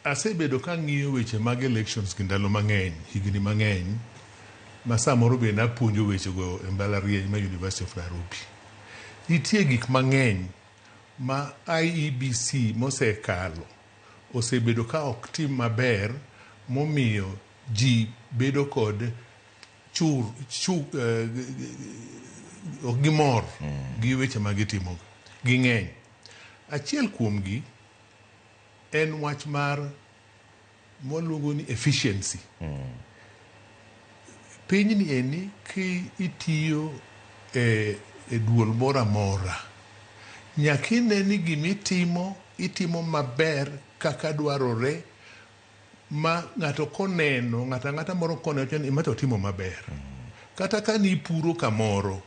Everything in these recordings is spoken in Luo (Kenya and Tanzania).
Asebedo ka ang'iyo weche mag elections gi ndalo mang'eny, higni mang'eny, ma samoro be napuonjo wechego e mbalariany ma University of Nairobi. Nitie gik mang'eny ma IEBC mosekalo osebedo ka ok tim maber momiyo ji bedo kod chur, chu, ok gimor gi weche ma gitimo. Ging'eny. Achiel kuomgi en wach mar mwaluongo ni efficiency. Pinyni eni ki itiyo e duol moro amora, nyaka ine ni gimitimo itimo maber kaka dwarore ma ng'ato koneno, ng'ato ang'ata moro koneno wacho ni ma to otimo maber. Kata ka nipuro kamoro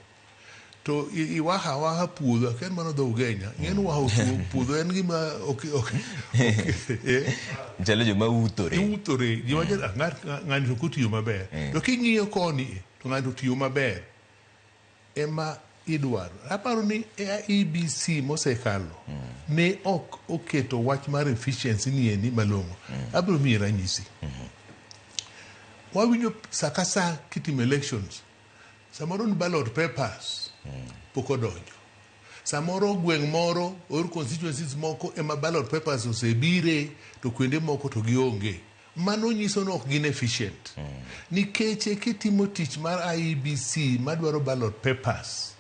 to iwaho awaha puodho, akia ni mano dho Ugenya, ing'e ni waho puodho en gima ok Chalo joma uthore. Iuthore, ji wacho ni ng'ani to ok otiyo maber. To king'iyo koni to ng'ani to otiyo maber. Ema idwaro. Aparo ni IEBC mosekalo ne ok oketo wach mar efficiency ni endi malong'o. Abiro miyi ranyisi. Wawinjo sa ka sa kitimo elections, samoro ni ballot papers pok odonjo. Samoro gweng' moro or constituencies moko ema ballot papers osebire to kuonde moko to gionge. Mano nyiso ni ok gin efficient. Nikech kitimo tich mar IEBC madwaro ballot papers,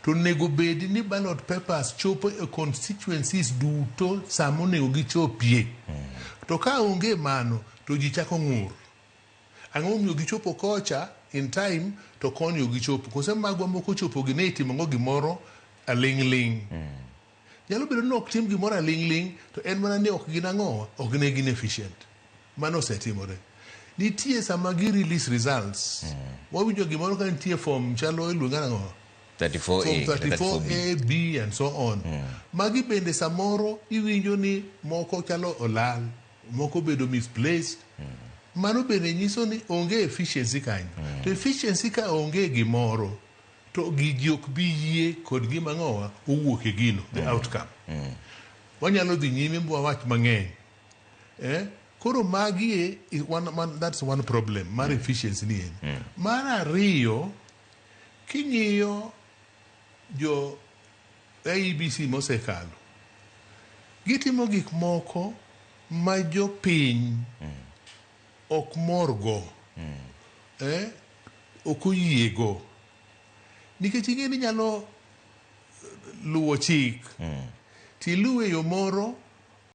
to onego bed ni ballot papers chopo e constituencies duto sama onego gichopie. To ka onge mano, to ji chako ng'ur. Ang'o momiyo gichopo kocha in time to koni ok gichopo? Kose magwa moko ochopo gi ne itimo go gimoro aling' ling'. Nyalo bedo ni ok tim gimoro aling' ling' to en mana ni ok gin ang'o, ok ne gin efficient. Mano osetimore. Nitie sama gi release results. Wawinjo gimoro ka nitie form chalo iluonge nang'o? 34A, Form 34B. 34A, B and so on. Magi bende samoro iwinjo ni moko chalo olal, moko obedo misplaced. Mano bende nyiso ni onge efficiency kanyo. To efficiency ka onge gimoro, to gi ji ok bi yie kod gima ng'owa owuok e gino, the outcome. Wanyalo dhi nyime mwawach mang'eny. Eh? Koro magi e, one, that's one problem mar efficiency ni en. Mar ariyo, king'iyo jo IEBC mosekalo, gitimo gik moko ma jopiny ok morgo, eh? Ok oyiego. Nikech ing'e ni inyalo luwo chik, tiluwe e yo moro